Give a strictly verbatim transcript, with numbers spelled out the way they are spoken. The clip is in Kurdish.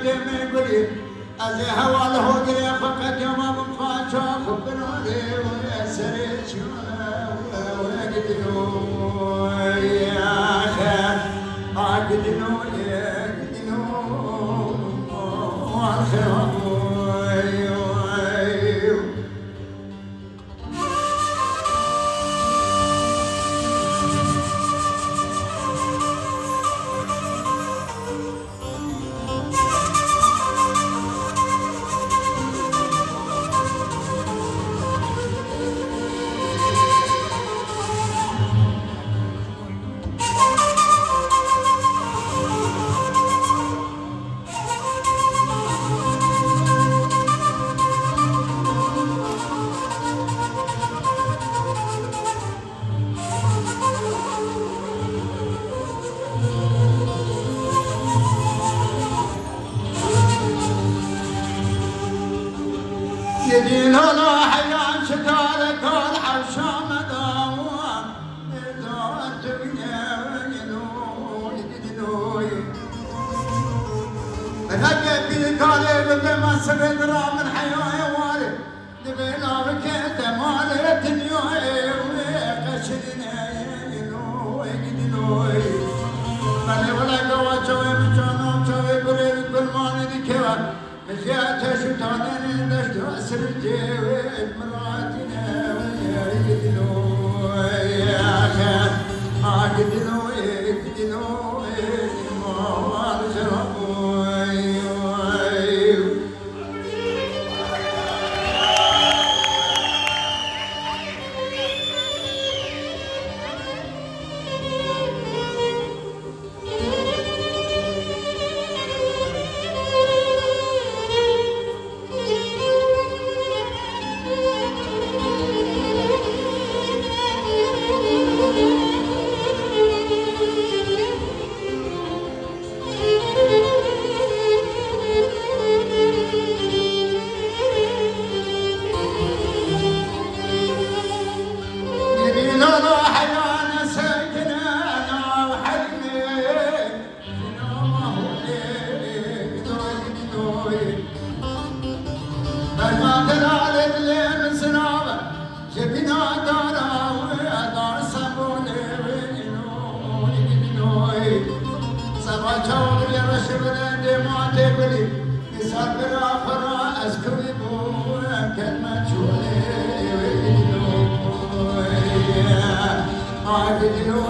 Demê gulî, ez ê hewa li hogirê xwe qediyama bim xwe çax û binarê wê serê çiya wê gidino. A gidino, gidino, a xeraboy. Yedî lala heyan şitare kal hewşa me dawa. Rege pîrê kalê bi dema sibê dira min heyayê warê. Divê lavike demalê dinyayê wê qeşirîne yê dinoy, dinoy. Belê wele gawa çavê min cana çavê birê gulmanê dikeve. Ji teş û tanenê deşta sircê wê miratîne wê dinoy. Ak dinoy, dinoy, mal jeraboy. Seba çawa bile reşe bile dêma tê bilî. Misafira xwe ra ez kewî bûm, em ketme çolê wê dilo. Ay dilo,